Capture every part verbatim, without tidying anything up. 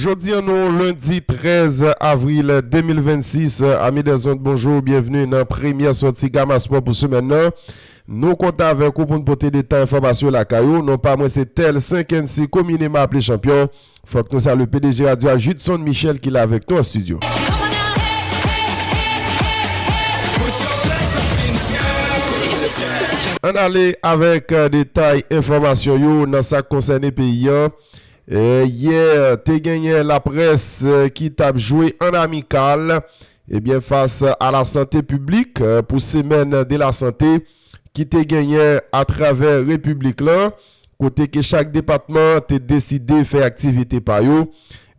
Jodi an nou lendi trèz avril de mil vennsis. Ami dèzond, bonjou, byenvni nan premyè sòti Gama Spò pou semèn nan. Nou kontan avèk ou pou n pote detay enfòmasyon lakay ou. Non pa mwen se Tel Senkensi, komineman aple Chanpyon. Fòk nou salye P D G radyo a, Judson Michel, ki la avèk nou an estidyo. Ann ale avèk, eh, detay enfòmasyon yo nan sa k konsène peyi an. Eh, yè, te genyen laprès, eh, ki t ap jwe an amikal, ebyen, fas a la sante piblik, eh, pou semèn de la sante ki te genyen atravè repiblik lan, kote ke chak depatman te deside fè aktivite pa yo.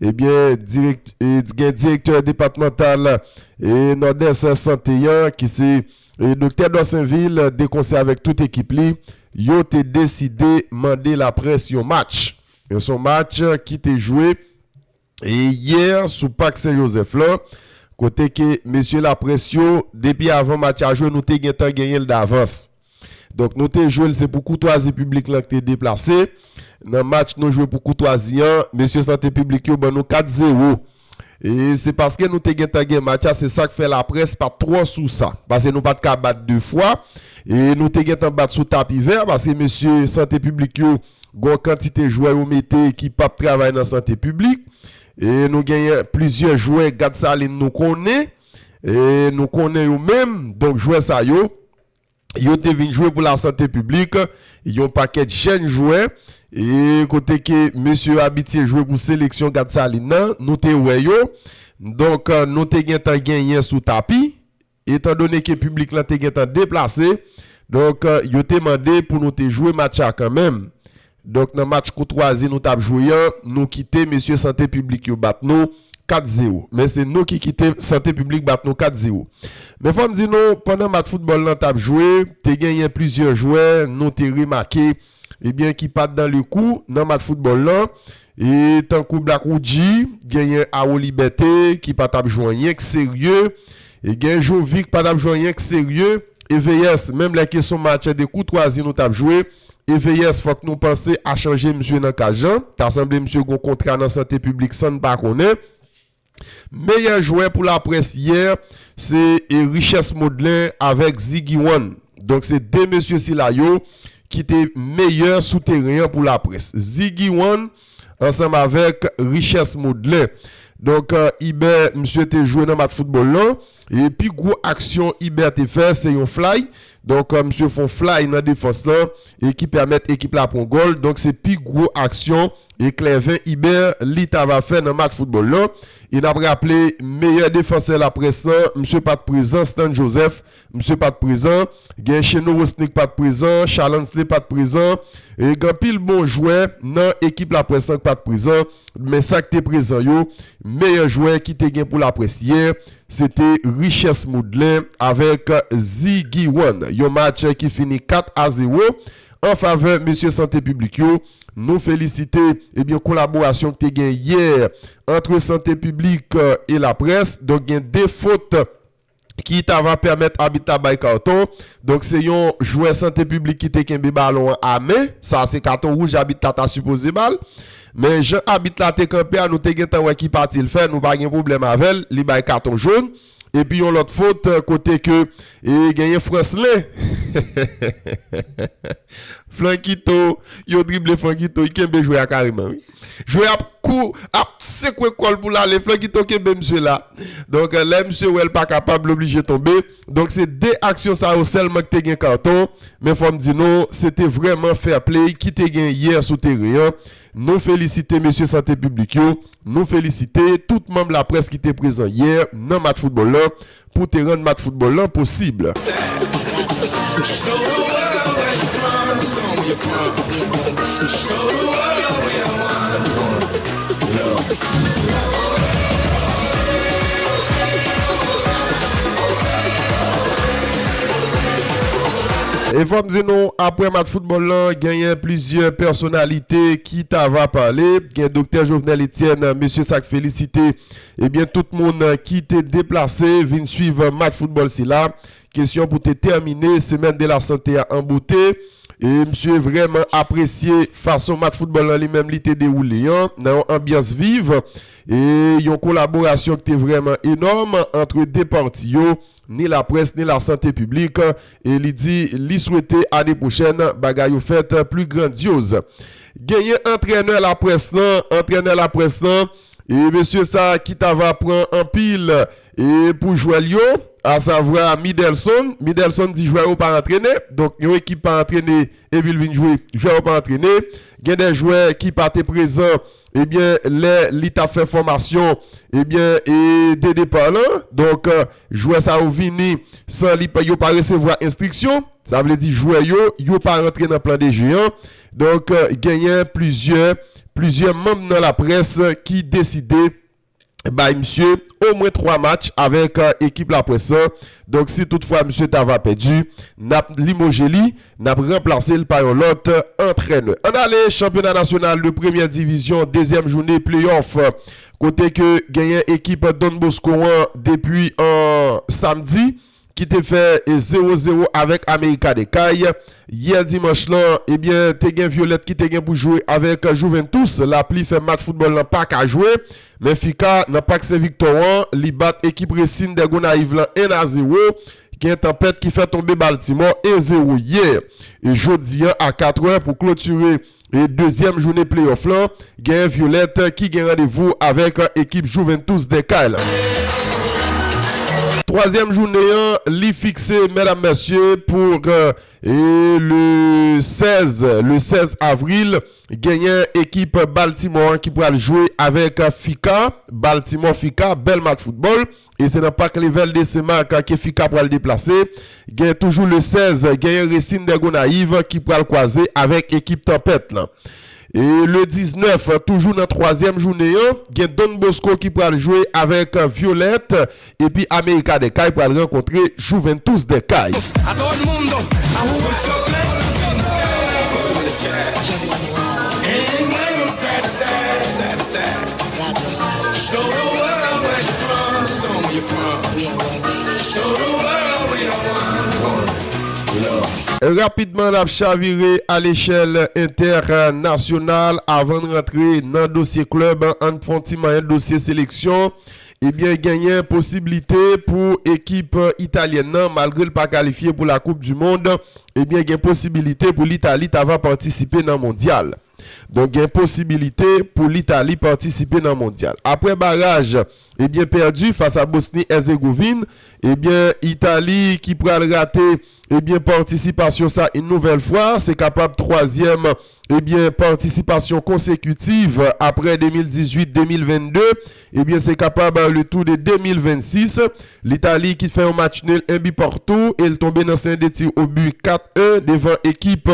Ebyen, dirèk-, e, gen direktè depatmantal, e, Nòdès Sante an, ki se, e, Doktè Dorsenville, de konsè avèk tout ekip li, yo te deside mande laprès yon match. Yon, se yon match ki te jwe, e, yè sou Pak Sen Jozèf lan, kote ke mesye laprès yo, depi avan match a jwe, nou te gentan genyen l davans. Donk, nou te jwe l, se pou koutwazi piblik lan ki te deplase. Nan match nou jwe pou koutwazi an, mesye sante piblik yo ban nou kat zewo. E se paske nou te gentan gen match la, se sa k fè laprès pa t twò sou sa. Paske nou pa t ka bat de fwa. E nou te gentan bat sou tapi vè, paske mesye sante piblik yo, gen yon kantite jwè yo mete ki p ap travay nan sante piblik. E nou genyen plizyè jwè Gad Salin nou konnen. E nou konnen yo menm. Donk, jwè sa yo, yo te vin jwe pou lasante piblik, yon pakèt jèn jwè, e kote ke mesye yo abitye jwe pou seleksyon Gad Salin nan, nou te wè yo. Donk, nou te gentan genyen sou tapi, etan done ke piblik lan te gentan deplase. Donk, yo te mande pou nou te jwe match la kanmenm. Donk, nan match koutwazi nou t ap jwe an, nou kite mesye sante piblik yo bat nou kat zewo. Men se nou ki kite sante piblik bat nou kat zewo. Men fò m di nou, pandan match foutbòl lan t ap jwe, te genyen plizyè jwè, nou te remake, ebyen, ki pa t dan le kou nan match foutbòl lan. E tankou Black Rougee, genyen Awo Libète, ki pa t ap jwe anyen k serye. E gen Jovic pa t ap jwe anyen k serye. E V S, menm lè ke se yon match de koutwazi nou t ap jwe, E V S, fòk nou panse a chanje misye nan kaj lan. Ta sanble misye gon kontra nan sante piblik san n pa konnen. Meyè jwè pou laprès yè, se, e, Richesse Modlen avèk Ziggy One. Donk, se de mesye sila yo ki te meyè sou teren an pou laprès. Ziggy One ansanm avèk Richesse Modlen. Donk, e, Ibè, misye te jwe nan match foutbòl lan. E pi gwo aksyon Ibè te fè, se yon flay. Donk, e, misye fè yon flay nan defans lan e ki pèmèt ekip la pran gòl. Donk, se pi gwo aksyon e Clervin Ibè li ta va fè nan match foutbòl lan. E n ap raple, meyè defansè laprès lan, misye pa t prezan, Stan Joseph, misye pa t prezan. Gen Cheno Wosnick pa t prezan, Chalansley pa t prezan. E gen anpil bon jwè nan ekip laprès lan ki pa t prezan. Men sa k te prezan yo, meyè jwè ki te gen pou laprès yè, se te Richesse Modlen avèk Ziggy One. Yon match ki fini kat a zewo an favè mesye sante piblik yo. Nou felisite, ebyen, kolaborasyon ki te gen yè ant sante piblik, e laprès. Donk, gen de fot ki ta va pèmèt abit la bay katon. Donk, se yon jwè sante piblik ki te kenbe balon an a men. Sa se katon wouj abit la ta sipoze ba l. Men jan abit la te kanpe a, nou te gentan wè ki pati l fè, nou pa gen pwoblèm avè l, li bay katon jòn. Epi yon lòt fot, kote ke, e, genyen Franslin. Flankito, yo drible Flankito, li kenbe jwè a kareman, wi. Jwè a ap kou, ap sekwe kò l pou l ale, Flankito kenbe misye la. Donk, lè misye wè l pa kapab, l oblije tonbe. Donk, se de aksyon sa yo sèlman ki te gen katon. Men fò m di nou, se te vrèman fair play ki te gen yè sou teren an. Nou felisite mesye sante piblik yo. Nou felisite tout manm laprès ki te prezan yè nan match foutbòl lan pou te rann match foutbòl lan posib. E fò m di nou, apre match foutbòl lan, genyen plizyè pèsonalite ki ta va pale. Gen Doktè Jovenel Etienne, mesye sa k felisite, ebyen, tout moun ki te deplase vin swiv match foutbòl sila. Kesyon pou te tèmine semèn de la sante a an bote. E misye vrèman apresye fason match foutbòl lan li menm li te dewoule an, nan yon anbyans viv, e yon kolaborasyon ki te vrèman enòm ant de pati yo, ni laprès, ni lasante piblik, e li di li swete ane pwochèn bagay yo fèt pli grandyoz. Genyen antrènè laprès lan, antrènè laprès lan, e mesye sa ki ta va pran anpil e pou jwè l yo, asavwa Midelson. Midelson di jwè yo pa antrene, donk yon ekip pa antrene epi l vin jwe, jwè yo pa antrene. Gen de jwè ki pa te prezan, ebyen, lè li t ap fè fòmasyon, ebyen, e de depa lan. Donk, jwè sa yo vini san li pa, yo pa resevwa enstriksyon. Sa vle di jwè yo, yo pa rantre nan plan de je an. Donk, genyen plizyè, plizyè manm nan laprès ki deside bay misye omwen twa match avèk, e, ekip laprès lan. Donk, si toutfwa misye ta va pèdi, n ap limoje li, n ap ranplase l pa yon lòt antrènè. Ann ale, chanpyona nasyonal de premyè divizyon, dezyèm jounen pleyòf, kote ke genyen ekip Don Bosco an depi, an, samdi, ki te fè, e, zewo zewo avèk América de Cali. Yè dimanch lan, ebyen, te gen Violette ki te gen pou jwe avèk Juventus. Lapli fè match foutbòl lan pa ka jwe. Men Fika, nan Pak Sen Viktò an, li bat ekip Racing de Gonayiv lan en a zewo. Gen tanpèt ki fè tonbe Baltimore en zewo yè. E jodi an, a katrè, pou klotire e dezyèm jounen pleyòf lan, gen Violette ki gen randevou avèk ekip Juventus de Cali. Twazyèm jounen an, li fikse, medam, mesye, pou, e, le sèz, le sèz avril, genyen ekip Baltimore ki pral jwe avèk Fika, Baltimore Fika, bèl match foutbòl. E se nan Pak Level de Senmak ke Fika pral deplase. Gen toujou le sèz, genyen Racing de Gonayiv ki pral kwaze avèk ekip Tanpèt lan. E le diznèf, toujou nan twazyèm jounen an, gen Don Bosco ki pral jwe avèk Violette, epi América de Cali pral rankontre Juventus de Cali. A todo el mundo, a who is your flag in the sky, in the sky. And when I'm sad, sad, sad, sad. Show the world where you from, show 'em where you from. Show the world we don't want war. Rapidman, n ap chavire a lechèl entènasyonal. Avan n rantre nan dosye klèb, ann fè yon ti manyen dosye seleksyon. Ebyen, genyen posiblite pou ekip italyèn nan, malgre l pa kalifye pou la Coupe du Monde, ebyen, gen posibilite pou Litali ta va patisipe nan mondyal. Donk, gen posibilite pou Litali patisipe nan mondyal. Apre baraj, ebyen, pèdi fas a Bosni Èzegovin, ebyen, Itali ki pral rate, ebyen, patisipasyon sa yon nouvèl fwa, se kapab twazyèm, ebyen, patisipasyon konsekitiv apre de mil dizuit, de mil vennde, ebyen, se kapab le tou de de mil vennsis. Litali ki fè yon match nil, en bi partou, e l tonbe nan seri de tir au but kat en devan ekip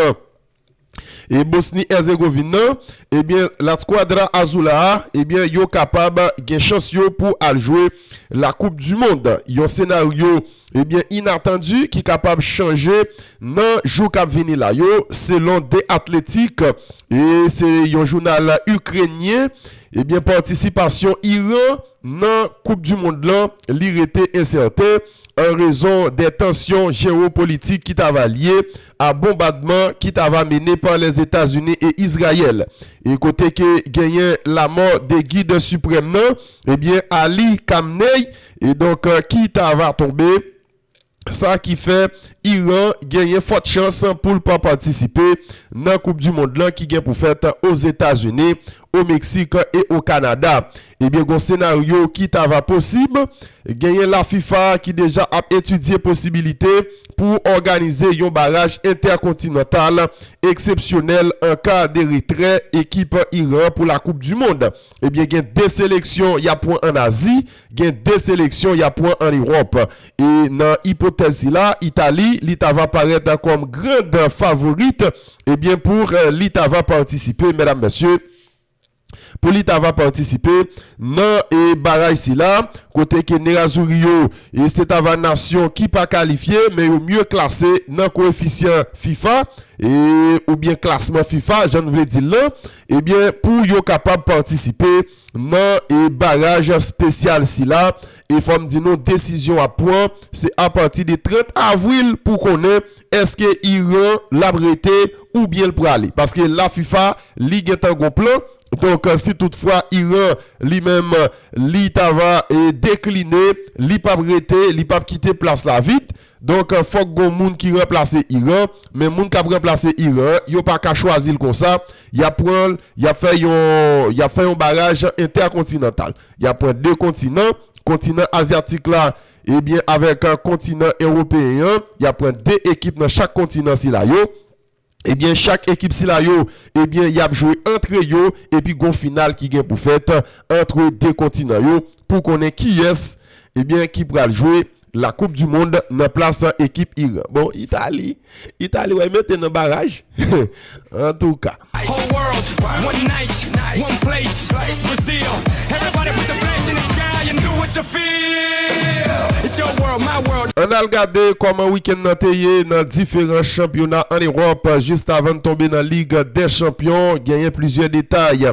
e Bosni Èzegovin nan, ebyen, La Squadra Azula a, ebyen, yo kapab gen chans yo pou al jwe la Coupe du Monde. Yon senaryo, ebyen, inatandi ki kapab chanje nan jou k ap vini la yo, selon The Athletic, e se yon jounal ikrenyen, ebyen, patisipasyon Iran nan Coupe du Monde lan, li rete ensèten an rezon de tansyon jewopolitik ki ta va lye a bonbadman ki ta va mennen pa Lèzetazini e Izrayèl. E kote ke genyen lamò de gid siprèm nan, ebyen, Ali Khamenei, e donk, ki ta va tonbe, sa ki fè Iran genyen fòt chans pou l pa patisipe nan Koup di Mond lan ki gen pou fèt Ozetazini, o Meksik e o Kanada. Ebyen, gon senaryo ki ta va posib. Genyen la fifa ki deja ap etidye posibilite pou òganize yon baraj entèkontinantal eksepsyonèl an ka de retrè ekip Iran pou la Koup di Mond. Ebyen, gen de seleksyon y ap pran ann Azi, gen de seleksyon y ap pran ann Ewòp. E nan ipotèz sila, Itali, li ta va parèt kòm grand favorit, ebyen, pou, eh, li ta va patisipe, medam, mesye, pou li ta va patisipe nan, eh, baraj sila, kote ke Nerazzurri yo, eh, se ta va nasyon ki pa kalifye, men yo mye klase nan koefisyan fifa, eh, oubyen klasman fifa, jan n vle di l lan, ebyen, pou yo kapab patisipe nan, eh, baraj espesyal sila. E fò m di nou, desizyon ap pran, se apati de trant avril pou konnen èske Iran l ap rete oubyen l prale? Paske la fifa, li gentan gon plan. Donk, si toutfwa Iran, li menm, li ta va, e, dekline, li p ap rete, li p ap kite plas la vid. Donk, fòk gon moun ki ranplase Iran. Men moun k ap ranplase Iran an, yo pa ka chwazi l konsa. Y ap pran l, y ap fè yon, y ap fè yon baraj entèkontinantal. Y ap pran de kontinan, kontinan azyatik la, ebyen, avèk, e, kontinan ewopeyen an. Y ap pran de ekip nan chak kontinan sila yo. Ebyen, chak ekip sila yo, ebyen, y ap jwe antre yo, epi gon final ki gen pou fèt antre de kontinan yo pou konnen kiyès, ebyen, ki pral jwe la Coupe du Monde nan plas ekip Iran. Bon, Itali, Itali, wè, mete nan baraj. Antouka. Whole world, one night, one place, Brazil. Everybody put your flags in the sky and do what you feel. It's your world, my world. Ann al gade kòman wikenn nan te ye nan diferan chanpyona ann Ewòp. Jis avan n tonbe nan Lig dè Chanpyon, genyen plizyè detay.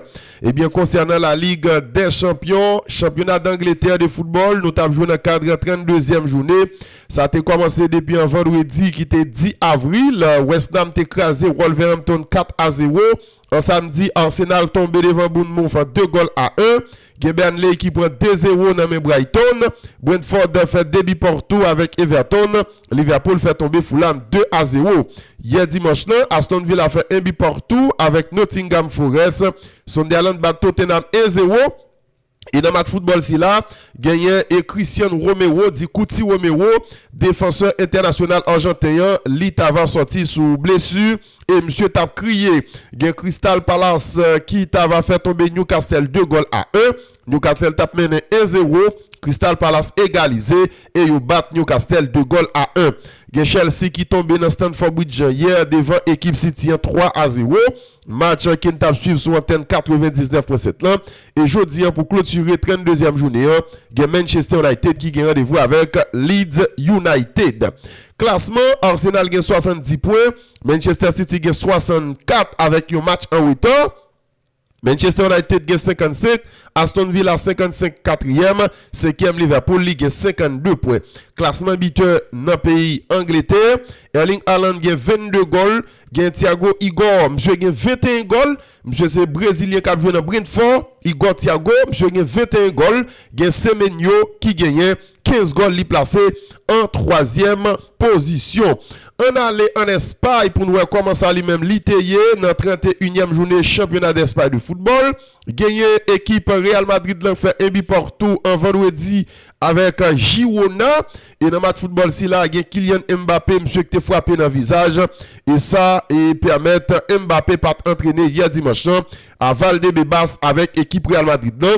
Ebyen, konsènan la Ligue des Champions, chanpyona d'Angleterre de football, nou t ap jwe nan kad tranndezyèm jounen. Sa te kòmanse depi an vandredi ki te dis avril. West Ham te kraze Wolverhampton kat a zewo. An samdi, Arsenal tonbe devan Bournemouth de gòl a en. Gen Burnley ki pran de zewo nan men Brighton. Brentford fè de bi partou avèk Everton. Liverpool fè tonbe Fulham de a zewo. Yè dimanch lan, Aston Villa fè en bi partou avèk Nottingham Forest. Sunderland bat Tottenham en zewo. E nan match foutbòl sila, genyen e Cristian Romero, di Cuti Romero, defansè entènasyonal ajanten an, li t ava sòti sou blesi e misye t ap kriye. Gen Crystal Palace, eh, ki t ava fè tonbe Newcastle de gòl a en. Newcastle t ap mennen en zewo, Crystal Palace egalize e yo bat Newcastle de gòl a en. Gen Chelsea ki tonbe nan Stamford Bridge yè devan ekip City an twa a zewo. Match ke n t ap swiv sou antèn katrevendiznèf pwen sèt lan. E jodi an, pou klotire tranndezyèm jounen an, gen Manchester United ki gen randevou avèk Leeds United. Klasman, Arsenal gen swasanndis pwen, Manchester City gen swasannkat avèk yon match an reta. Manchester United gen senkannsenk, Aston Villa senkannsenk katriyèm, senkyèm Liverpool, li gen senkannde pwen. Klasman bitè nan peyi Angletè, Erling Haaland gen vennde gòl, gen Thiago Igor, misye gen venteyen gòl, misye se Brezilyen k ap jwe nan Brentford, Igor Thiago, misye gen venteyen gòl, gen Semenyo ki genyen kenz gòl, li plase an twazyèm pozisyon. Ann ale ann Espay pou n wè kòman sa li menm li te ye nan trannteyinyèm jounen chanpyona dèspay de foutbòl. Genyen ekip Real Madrid lan fè en bi partou an vandredi avèk Girona. E nan match foutbòl sila, gen Kylian Mbappé, misye ki te frape nan vizaj. E sa, e pèmèt Mbappé pa t antrene yè dimanch lan a Valdebebas avèk ekip Real Madrid lan.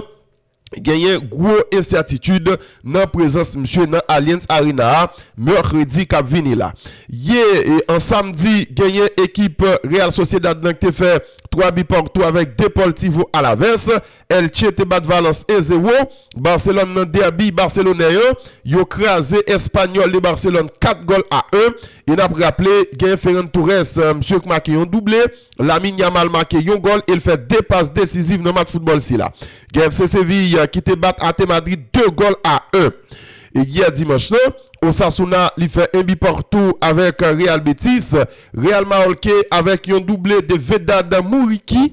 Genyen gwo ensètitid nan prezans misye nan Allianz Arena a, mèkredi k ap vini la. Yè, e, an samdi, genyen ekip Real Sociedad lan ki te fè twa bi partou avèk Deportivo Alaves. Elche te bat Valence en zewo. Barcelone nan dèbi baselonè an, yo kraze Espanyòl de Barcelone kat gòl a en. E n ap raple, gen Ferran Torres, eh, misye k make yon double. Lamine Yamal make yon gòl e l fè de pas desiziv nan match foutbòl sila. Gen F C Seville, eh, ki te bat Ate Madrid de gòl a en. E yè dimanch lan, Osasuna, li fè en bi partou avèk Real Betis. Real Mallorca avèk yon double de Vedad Muriqi.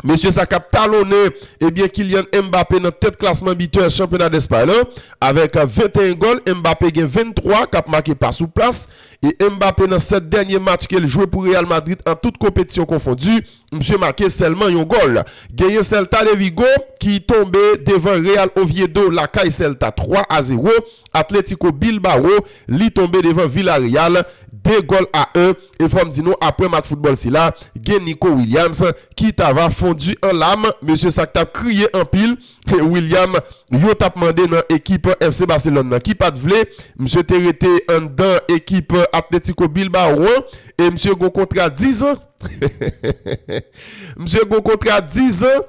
Mesye sa k ap talonnen, ebyen, Kylian Mbappé nan tèt klasman bitè chanpyona dèspay lan, avèk venteyen gòl. Mbappé gen venntwa k ap make pa sou plas. E Mbappé, nan sèt dènye match ke l jwe pou Real Madrid an tout konpetisyon konfondi, misye make sèlman yon gòl. Genyen Celta de Vigo ki tonbe devan Real Oviedo lakay Celta twa a zewo. Atletico Bilbao, li tonbe devan Villarreal de gòl a en. E fò m di nou, apre match foutbòl sila, gen Nico Williams ki t ava fondi an lam. Mesye sa k t ap kriye anpil. William, yo t ap mande nan ekip F C Barcelone nan ki pa t vle. Misye te rete anndan ekip Atletico Bilbao an. E misye gon kontra diz an. Misye gon kontra diz an.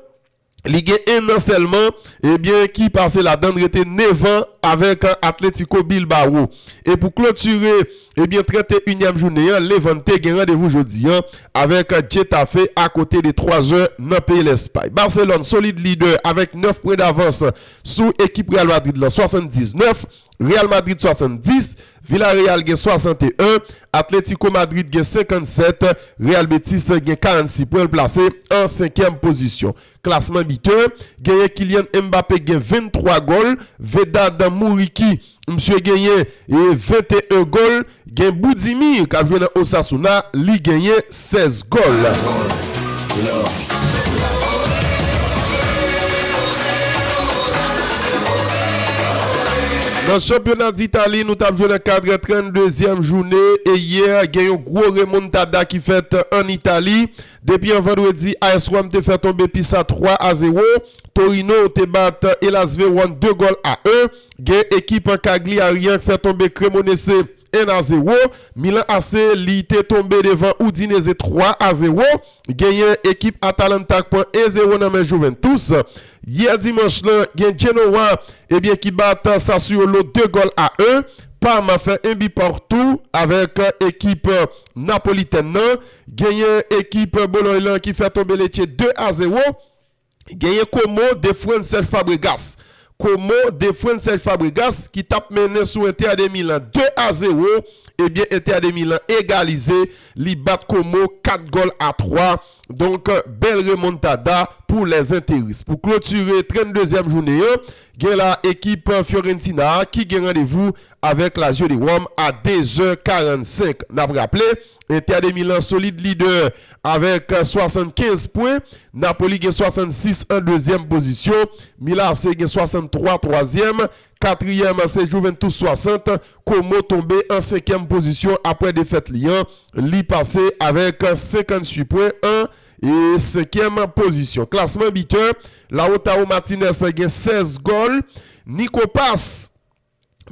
Li gen en an sèlman, ebyen, ki pase ladann, rete nèf an avèk Atletico Bilbao. E pou klotire, ebyen, trannteyinyèm jounen an, Levante gen randevou jodi an avèk Getafe akote de twa zè nan peyi Lèspay. Barcelone, solid lidè avèk nèf pwen davans sou ekip Real Madrid lan, swasanndiznèf. Real Madrid swasanndis, Villarreal gen swasanteyen, Atlético Madrid gen senkannsèt, Real Betis gen karannsis pwen, l plase an senkyèm pozisyon. Klasman bitè, genyen Kylian Mbappé gen venntwa gòl, Vedat Muriqi, misye genyen, e, venteyen gòl, gen Budimir k ap jwe nan Osasuna, li genyen sèz gòl. Nan chanpyona Ditali, nou t ap jwe nan kad tranndezyèm jounen e yè, gen yon gwo remontada ki fèt ann Itali. Depi an vandredi, A S Rome te fè tonbe Pisa twa a zewo. Torino te bat Hellas Verona de gòl a en. Gen ekip Cagliari an k fè tonbe Cremonese en a zewo. Milan A C, li te tonbe devan Udinese twa a zewo. Genyen ekip Atalanta k pran en zewo nan men Juventus. Yè dimanch lan, gen Genoa, ebyen, ki bat Sassuolo de gòl a en. Parma fè en bi partou avèk ekip napolitèn nan. Genyen ekip Bologne lan ki fè tonbe Lecce de a zewo. Genyen Como de Francesc Fabregas. Como de Francesc Fabregas ki t ap mennen sou Inter de Milan de a zewo. Ebyen, Inter de Milan egalize, li bat Como kat gòl a twa. Donk, bèl remontada pou les Interistes. Pou klotire tranndezyèm jounen an, gen la ekip Fiorentina ki gen randevou avèk Lazio de Rome a de zè karannsenk. N ap raple, Inter de Milan solid lidè avèk swasannkenz pwen. Napoli gen swasannsis an dezyèm pozisyon. Milan A C gen swasanntwa twazyèm. Katriyèm se Juventus swasant. Como tonbe an senkyèm pozisyon apre defèt li an. Li pase avèk senkanntwit pwen an e senkyèm pozisyon. Klasman bitè, Lautaro Martinez gen sèz gòl. Nico Paz,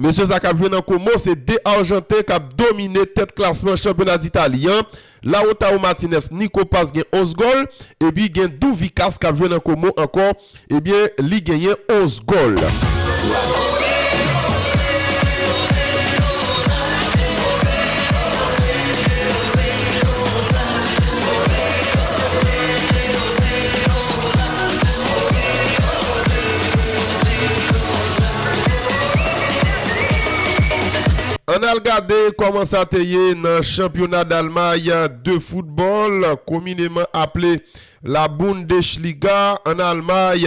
mesye sa k ap jwe nan Como, se de Ajanten k ap domine tèt klasman chanpyona Ditali an. Lautaro Martinez, Nico Paz gen onz gòl, epi gen Douvikas k ap jwe nan Como ankò, ebyen, li genyen onz gòl. Ann al gade kòman sa te ye nan chanpyona Dalmay de foutbòl, komineman aple la Bundesliga ann Almay,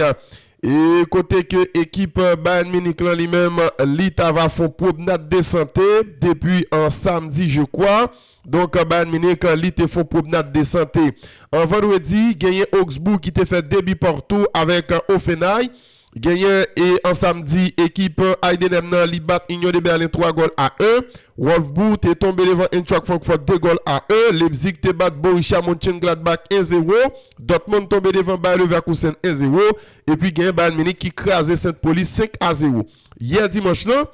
e kote ke ekip Bayern Munich lan li menm, li t ava fè yon pwomnad de sante depi an samdi, je crois. Donk, Bayern Munich, li te fè yon pwomnad de sante. An vandredi, genyen Augsburg ki te fè de bi partou avèk Hoffenheim. Genyen, e, an samdi, ekip Heidenheim nan, li bat Union de Berlin twa gòl a en. Wolfsburg te tonbe devan Eintracht Francfort de gòl a en. Leipzig te bat Borussia Mönchengladbach en zewo. Dortmund tonbe devan Bayer Leverkusen en zewo. Epi genyen Bayern Munich ki kraze Saint Pauli senk a zewo. Yè dimanch lan,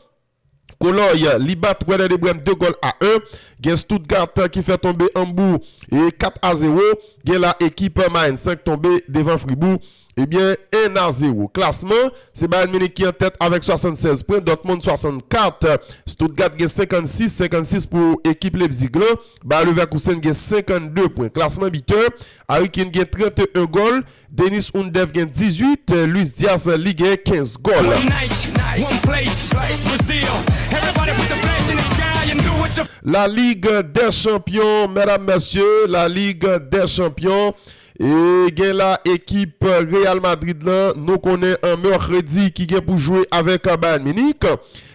Cologne, li bat Werder de Brême de gòl a en. Gen Stuttgart ki fè tonbe Hambourg e kat a zewo. Gen la ekip Mainz ki tonbe devan Fribourg, ebyen, en a zewo. Klasman, se Bayern Munich ki an tèt avèk swasannsèz pwen, Dortmund swasannkat, Stuttgart gen senkannsis, senkannsis pou ekip Leipzig lan, Bayer Leverkusen gen senkannde pwen. Klasman bitè, Harry Kane gen trannteyen gòl, Deniz Undav gen dizuit, Luis Diaz li gen kenz gòl. One night, one place, Brazil. Everybody put your flags in the sky and do what you La Ligue des Champions, medam, mesye, La Ligue des Champions. E gen la ekip Real Madrid lan, nou konnen an mèkredi ki gen pou jwe avèk Bayern Munich.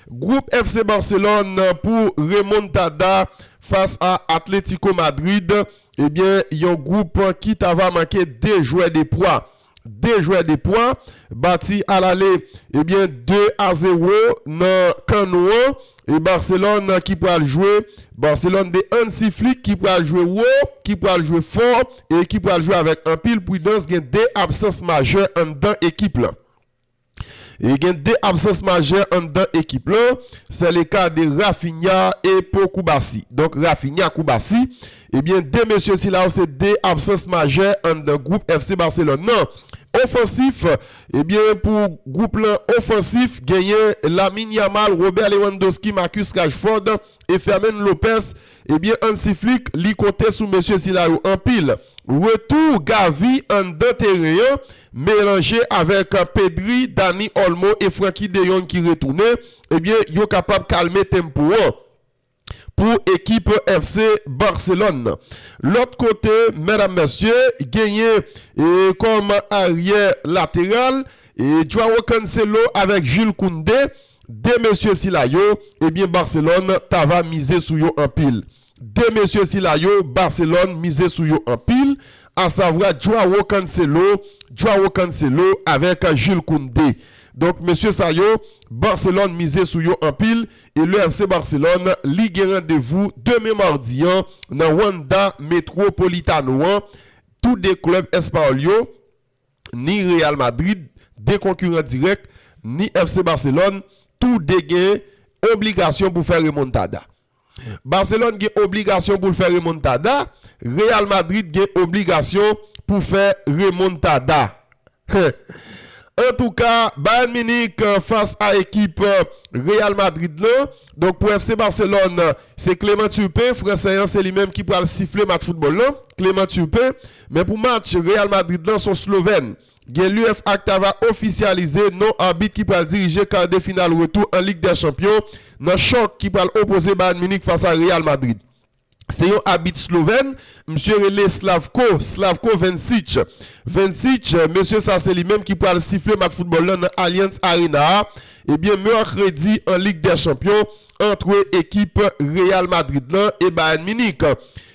Gwoup F C Barcelone pou remontada fas a Atlético Madrid. Ebyen, yon gwoup ki ta va manke de jwè de pwa. De jwè de pwa, bati alale, ebyen, de a zewo nan Camp Nou an. E Barcelone ki pral jwe, Barcelone de Hansi Flick ki pral jwe wo, ki pral jwe fò, e ki pral jwe avèk anpil pridans. Gen de absans majè anndan ekip lan. E gen de absans majè anndan ekip lan, c'est le cas de Raphinha e Pau Cubarsí. Donk, Raphinha, Cubarsí, ebyen, de mesye sila yo se de absans majè anndan gwoup F C Barcelone nan. ofansif, ebyen, pou gwoup lan ofansif, genyen Lamine Yamal, Robert Lewandowski, Marcus Rashford e Fermin Lopez. Ebyen, Hansi Flick, li konte sou mesye sila yo anpil. Retou Gavi anndan teren an, melanje avèk Pedri, Dani Olmo e Frenkie de Jong ki retounen, ebyen, yo kapab kalme tempo an pou ekip F C Barcelone nan. Lòt kote, medam, mesye, genyen, e, kòm aryè lateral, e, Joao Cancelo avèk Jules Koundé, de mesye sila yo, ebyen, Barcelone ta va mize sou yo anpil. De mesye sila yo, Barcelone mize sou yo anpil, asavwa Joao Cancelo, Joao Cancelo avèk Jules Koundé. Donk, mesye sa yo, Barcelone mize sou yo anpil, e le F C Barcelone, li gen randevou demen madi an nan Wanda Metropolitano an. Tou de klèb espayòl yo, ni Real Madrid, de konkiran dirèk, ni F C Barcelone, tou de gen obligasyon pou fè remontada. Barcelone gen obligasyon pou l fè remontada, Real Madrid gen obligasyon pou fè remontada. Antouka, Bayern Munich, euh, fas a ekip, euh, Real Madrid lan. Donk, pou F C Barcelone, se Clément Turpin, fransè an, se li menm ki pral sifle match foutbòl lan. Clément Turpin. Men pou match Real Madrid lan, se yon Slovèn. Gen l'UEFA ki ta va ofisyalize non abit ki pral dirije kar de final retou an Lig dè Chanpyon nan chòk ki pral opoze Bayern Munich fas a Real Madrid. Se yon abit Slovèn, misye rele Slavko, Slavko Vencic. Vencic, mesye sa se li menm ki pral sifle match foutbòl lan nan Allianz Arena a, ebyen, mèkredi an Lig dè Chanpyon, ant ekip Real Madrid lan e Bayern Munich.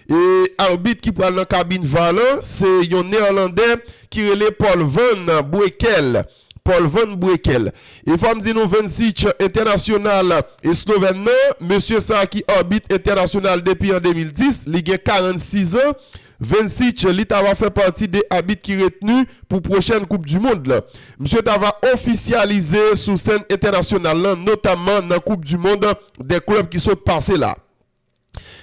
E abit ki pral nan kabin var lan, se yon Nèlandè ki rele Paul Van Brekel. Paul Van Brekel. E fò m di nou, Vencic, entènasyonal e Slovèn nan, mesye sa ki abit entènasyonal depi an de mil dis, li gen karannsis an. Vencic, li ta va fè pati de abit ki retni pou pwochèn Koup di Mond lan. Misye ta va ofisyalize sou sèn entènasyonal lan, notamman nan Koup di Mond dè klèb ki sot pase la.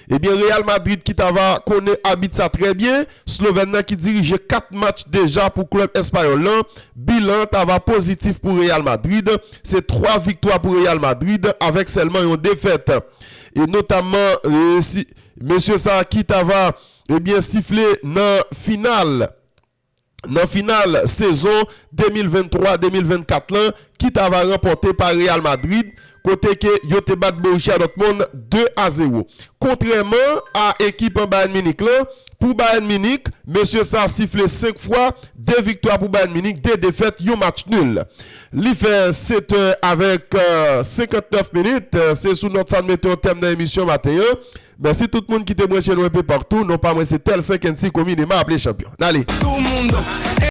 Ebyen, Real Madrid ki ta va konnen abit sa trè byen, Slovèn nan ki dirije kat match deja pou klèb espayòl lan, bilan ta va pozitif pou Real Madrid, se twa viktwa pou Real Madrid avèk sèlman yon defèt. E notamman, e, si, mesye sa ki ta va, ebyen, sifle nan final, nan final sezon de mil venntwa de mil vennkat lan, ki ta va ranpòte pa Real Madrid, kote ke yo te bat Borussia Dortmund de a zewo. Kontrèman a ekip an Bayern Munich lan, pou Bayern Munich, mesye sa sifle senk fwa, de viktwa pou Bayern Munich, de defèt, yon match nul. Li fè sèt è avèk, euh, senkantnèf minit, euh, se sou nòt sa n mete yon tèm nan emisyon maten an. Mèsi tout moun ki te branche nou enpe patou. Non pa mwen se Tel Senkensi, komineman aple Chanpyon. N ale. Tout moun